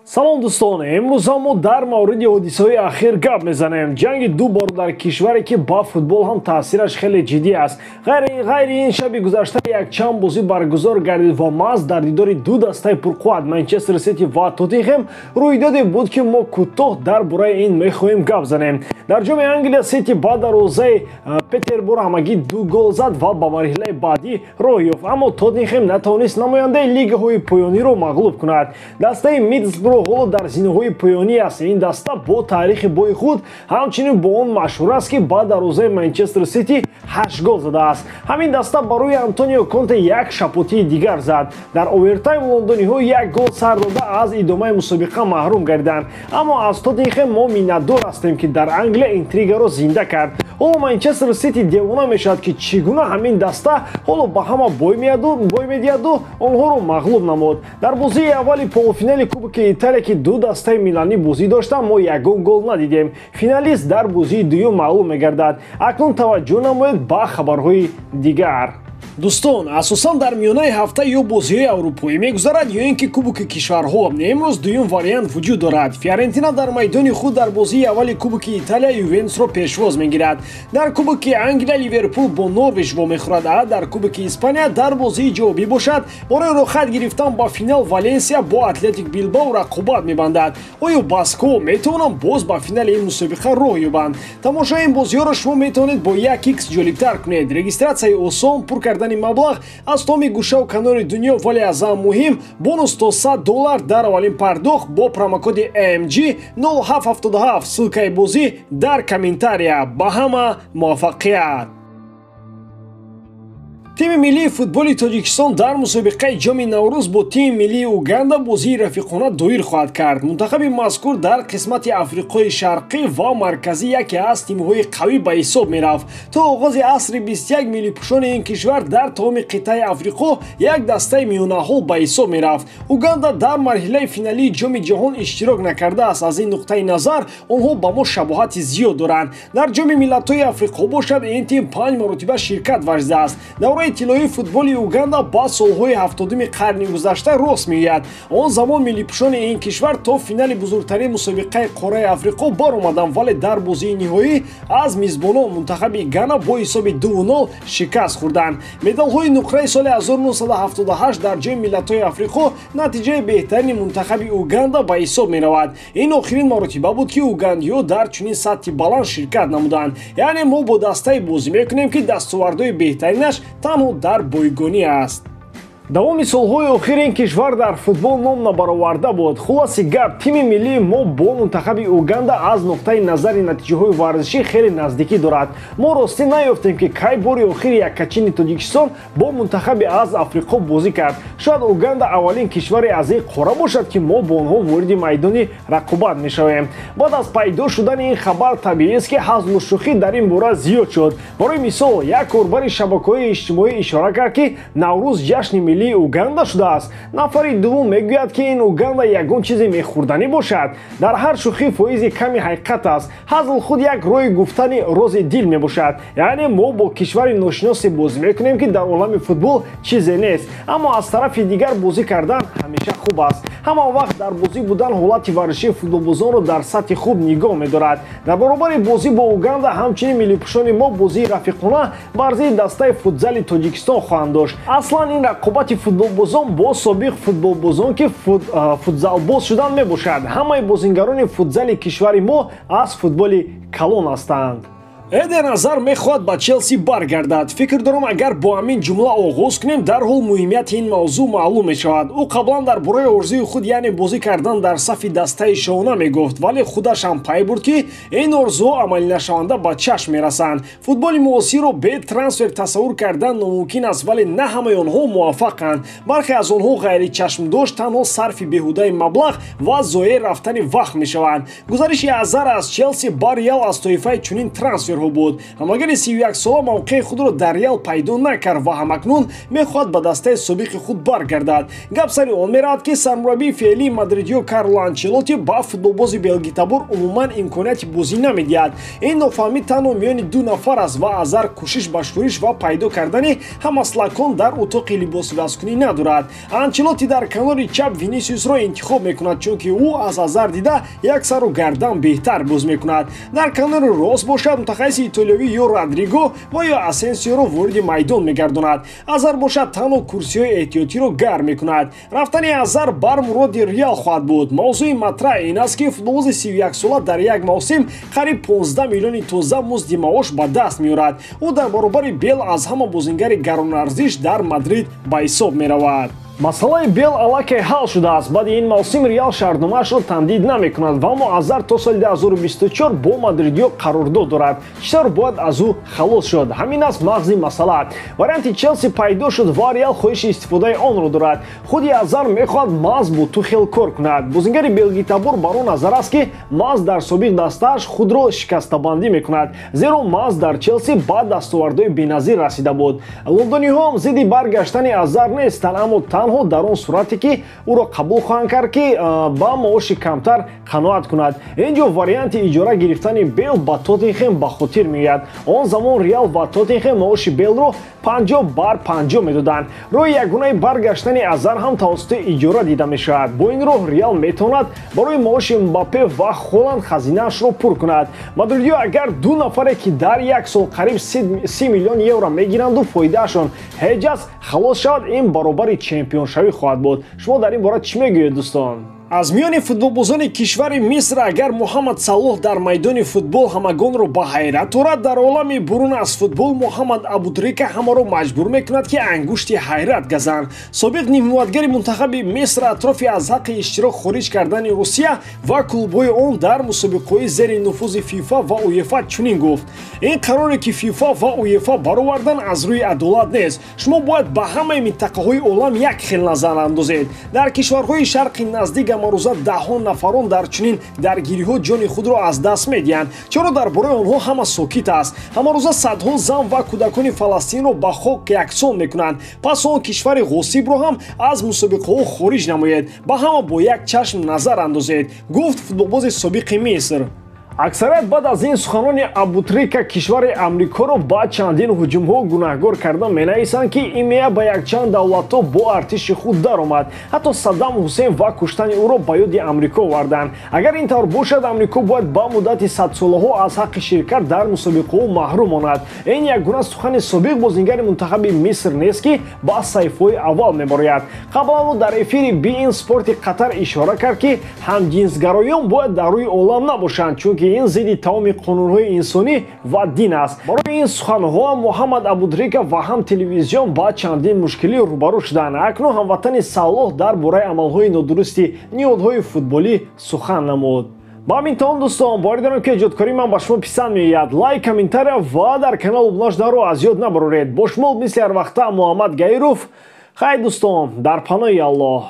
Салом дӯстон, имрӯза мо дар мавриди ҳодисаҳои ахир гап мезанем. Ҷанги ду бародар кишваре, ки ба футбол ҳам таъсираш хеле ҷиддӣ аст. Ғайри ин, шаби гузашта якчанд бозӣ баргузор гардид ва маҳз дар дидори ду дастаи пурқувват, Манчестер Сити ва Тоттенҳем, рӯйдоде буд, ки мо кӯтоҳ дар бораи ин мехоҳем гап занем. Дар ҷоми Англия Сити ба дарвозаи Петербург ҳамагӣ ду гол зад ва ба марҳилаи баъдӣ роҳ ёфт, аммо Тоттенҳем натавонист намояндаи лигаҳои поёниро мағлуб кунад. Дастаи Миддлсбро ҳоло дар зинаҳои поёнӣ аст. Ин даста бо таърихи бои худ ҳамчунин бо он машҳур аст, ки ба дарвозаи Манчестер Сити 8 гол задааст. Ҳамин даста барои Антонио Конте як шапотии дигар зад. Дар овертайм лондониҳо як гол сар дода, аз идомаи мусобиқа маҳрум гардиданд. Аммо аз Тоттенҳем мо миннатдор ҳастем, ки дар Англия интригаро зинда кард. Ҳоло Манчестер Сити девона мешавад, ки чӣ гуна ҳамин даста ҳоло ба ҳама бой медиҳаду онҳоро мағлуб намуд. Дар бозии аввали полуфинали Кубки Италия, ки ду дастаи миланӣ бозӣ доштанд, мо ягон гол надидем. Финалист дар бозии дуюм маълум мегардад. Акнун таваҷҷӯҳ намоед ба хабарҳои дигар. Дӯстон, асосан дар миёнаи ҳафта ё бозиҳои аврупоӣ мегузарад, ё ин ки Кубоки кишварҳо. Имрӯз дуюм вариант вуҷуд дорад. Фиорентина дар майдони худ дар бозии аввали Кубоки Италия Ювентусро пешвоз мегирад. Дар Кубоки Англия Ливерпул бо Норвич вомехӯрад, а дар Кубоки Испания дар бозии ҷавобӣ бошад, барои роҳхат гирифтан ба финал Валенсия бо Атлетик Билбао рақобат мебандад. Оё баскҳо метавонанд боз ба финали ин мусобиқа роҳ ёбанд? Тамошои ин бозиҳоро шумо метавонед бо 1x ҷолибтар кунед. Регистратсияи осон, пур кардани маблағ аз томи гӯшаву канори дунё, вале аз ҳам муҳим бонус то $100 дар аввалин пардохт бо промокоди MG 0777. Ссылкаи бозӣ дар комментария. Ба ҳама муваффақият! Тими миллии футболи Тоҷикистон дар мусобиқаи ҷоми Наврӯз бо тими миллии Уганда бозии рафиқона доир хоҳад кард. Мунтахаби мазкур дар қисмати Африқои Шарқӣ ва Марказӣ яке аз тимҳои қавӣ ба ҳисоб мерафт. То оғози асри 21 миллипӯшони ин кишвар дар тамоми қитъаи Африқо як дастаи миёнаҳол ба ҳисоб мерафт. Уганда дар марҳилаи финалии ҷоми ҷаҳон иштирок накардааст. Аз ин нуқтаи назар онҳо ба мо шабоҳати зиёд доранд. Дар ҷоми миллатҳои Африқо бошад, ин тим 5 маротиба ширкат варзидааст. Давраи тиллоии футболи Уганда ба солҳои 70-уми қарни гузашта рост меояд. Он замон миллипӯшони ин кишвар то финали бузургтарин мусобиқаи қораи Африқо баромаданд, вале дар бозии ниҳоӣ аз мизбонон мунтахаби Гана бо ҳисоби 2-0 шикаст хӯрданд. Медалҳои нуқраи соли 1978 дар ҷоми миллатҳои Африқо натиҷаи беҳтарини мунтахаби Уганда ба ҳисоб меравад. Ин охирин маротиба буд, ки угандиҳо дар чунин сатҳи баланд ширкат намуданд. Яъне мо бо дастае бозӣ мекунем, ки дастовардҳои беҳтаринаш танҳо дар бойгонӣ аст. Давоми солҳои охир ин кишвар дар футбол ном набароварда буд. Хулоси гап, тими миллии мо бо мунтахаби Уганда аз нуқтаи назари натиҷаҳои варзишӣ хеле наздикӣ дорад. Мо ростӣ наёфтем, ки кай бори охир яккачини Тоҷикистон бо мунтахаби аз Африқо бозӣ кард. Шояд Уганда аввалин кишваре аз ин қора бошад, ки мо бо онҳо вориди майдони рақобат мешавем. Баъд аз пайдо шудани ин хабар табиист, ки ҳазлу шӯхӣ дар ин бора зиёд шуд. Барои мисол, як корбари шабакаҳои иҷтимоӣ ишора кард, ки Наврӯз ҷашни миллии Уганда шудааст. Нафари дуввум мегӯяд, ки ин Уганда ягон чизе мехӯрданӣ бошад. Дар ҳар шӯхӣ фоизи ками ҳақиқат аст. Ҳазл худ як роҳи гуфтани рози дил мебошад. Яъне мо бо кишвари ношиносе бозӣ мекунем, ки дар олами футбол чизе нест. Аммо аз тарафи дигар бозӣ кардан ҳамеша хуб аст. Ҳама вақт дар бозӣ будан ҳолати варзишии футболбозонро дар сатҳи хуб нигоҳ медорад. Дар баробари бозӣ бо Уганда ҳамчунин миллипӯшони мо бозии рафиқона бар зидди дастаи футзали Тоҷикистон хоҳанд дошт. Аслан ин рақобати футболбозон бо собиқ футболбозон, ки футзалбоз шудан мебошад. Ҳамаи бозингарони футзали кишвари мо аз футболи калон ҳастанд. Эден Азар мехоҳад ба Челси баргардад. Фикр дорам, агар бо ҳамин ҷумла оғоз кунем, дарҳол муҳимияти ин мавзӯъ маълум мешавад. Ӯ қаблан дар бораи орзуи худ, яъне бозӣ кардан дар сафи дастаи шоҳона мегуфт, вале худаш ҳам пай бурд, ки ин орзуҳо амалинашаванда ба чашм мерасанд. Футболи муосирро бе трансфер тасаввур кардан номумкин аст, вале на ҳамаи онҳо муваффақанд. Бархе аз онҳо ғайричашмдошт танҳо сарфи беҳудаи маблағ ва зоеъ рафтани вақт мешаванд. Гузариши Азар аз Челси ба Реал аз тоифаи чунин трансфер трансферҳо буд. Ҳамлагари 31 сола мавқеи худро дар Реал пайдо накард ва ҳамакнун мехоҳад ба дастаи собиқи худ баргардад. Гап сари он меравад, ки сармураббии феълии мадридиё Карло Анчелоти ба футболбози белгитабор умуман имконияти бозӣ намедиҳад. Ин нофаҳмӣ танҳо миёни ду нафар аст ва Азар кӯшиш ба шӯриш ва пайдо кардани ҳамаслакон дар утоқи либосивазкунӣ надорад. Анчелоти дар канори чап Винисиусро интихоб мекунад, чунки ӯ аз Азар дида як сару гардан беҳтар боз мекунад. Дар канори рост бошад, мутахассиси итолиёвӣ ё Родриго ва ё Асенсиоро вориди майдон мегардонад. Азар бошад, танҳо курсиҳои эҳтиётиро гарм мекунад. Рафтани Азар бар муроди Реал хоҳад буд. Мавзӯи матраҳ ин аст, ки футболбози 31 сола дар як мавсим қариб 15 миллиони тоза музди маош ба даст меорад. Ӯ дар баробари Бел аз ҳама бозингари гаронарзиш дар Мадрид ба ҳисоб меравад. Масъалаи Бел аллакай ҳал шудааст. Баъди ин мавсим Реал шартномаашро тамдид намекунад ва аммо Азар то соли 2024 бо мадридиё қарордод дорад. Чӣ тавр бояд аз ӯ халос шуд? Ҳамин аст мағзи масъала. Варианти Челси пайдо шуд ва Реал хоҳиши истифодаи онро дорад. Худи Азар мехоҳад маҳз бо Тухел кор кунад. Бозингари белгитабор бар он назар аст, ки маҳз дар собиқ дастааш худро шикастабандӣ мекунад, зеро маҳз дар Челси ба дастовардҳои беназир расида буд. Лондониҳо зидди баргаштани Азар нестанд, аммо танҳо дар он сурате, ки ӯро қабул хоҳанд кард, ки ба маоши камтар қаноат кунад. Ин ҷо варианти иҷора гирифтани Бел ба Тоттенхем ба хотир меояд. Он замон Реал ва Тоттенхем маоши Белро 50 бар 50 медоданд. Роҳи ягонаи баргаштани Азар ҳам тавассути иҷора дида мешавад. Бо ин роҳ Реал метавонад барои маоши Мбаппе ва Холанд хазинаашро пур кунад. Мадридиё агар ду нафаре, ки дар як сол қариб 30 миллион евро мегиранду фоидаашон ҳеҷ аст, халос шавад, ин баробари чемпионшавӣ хоҳад буд. Шумо дар ин бора чӣ мегӯед, дӯстон? Аз миёни футболбозони кишвари Миср агар Муҳаммад Салоҳ дар майдони футбол ҳамагонро ба ҳайрат орад, дар олами бурун аз футбол Муҳаммад Абутрика ҳамаро маҷбур мекунад, ки ангушти ҳайрат газанд. Собиқ нимҳимоятгари мунтахаби Миср атрофи аз ҳаққи иштирок хориҷ кардани Русия ва клубҳои он дар мусобиқаҳои зери нуфузи ФИФА ва УЕФА чунин гуфт: «Ин қароре, ки ФИФА ва УЕФА баровардан, аз рӯи адолат нест. Шумо бояд ба ҳамаи минтақаҳои олам як хел назар андозед. Дар кишварҳои Шарқи Наздик ҳамарӯза даҳҳо нафарон дар чунин даргириҳо ҷони худро аз даст медиҳанд. Чаро дар бораи онҳо ҳама сокит аст? Ҳамарӯза садҳо зан ва кӯдакони Фаластинро ба хок яксон мекунанд. Пас он кишвари ғосибро ҳам аз мусобиқаҳо хориҷ намоед. Ба ҳама бо як чашм назар андозед», гуфт футболбози собиқи Миср. Аксарият баъд аз ин суханони Абутрика кишвари Амрикоро ба чандин ҳуҷумҳо гунаҳгор карда менависанд, ки имея ба якчанд давлатҳо бо артиши худ даромад, ҳатто Саддам Ҳусейн ва куштани ӯро ба ёди Амрико оварданд. Агар ин тавр бошад, Амрико бояд ба муддати садсолаҳо аз ҳаққи ширкат дар мусобиқаҳо маҳрум монад. Ин якгуна сухани собиқ бозингари мунтахаби Миср нест, ки ба саҳифаҳои аввал мебарояд. Қаблан ӯ дар эфири BeIN Спорти Қатар ишора кард, ки ҳамҷинсгароён бояд дар рӯи олам набошанд, чунки ин зидди тамоми қонунҳои инсонӣ ва дин аст. Барои ин суханҳо Муҳаммад Абутрика ва ҳам телевизион ба чандин мушкилӣ рӯбарӯ шуданд. Акнун ҳамватани Салоҳ дар бораи амалҳои нодурусти ниҳодҳои футболӣ сухан намуд. Ба ҳамин тамом, дӯстон. Боварӣ дорам, ки эҷодкории ман ба шумо писанд меояд. Лайк, комментария ва дар канал обуна шуданро аз ёд набароред. Бо шумо мисли ҳар вақта Муҳаммад Гаиров. Хайр, дӯстон, дар паноҳи Аллоҳ.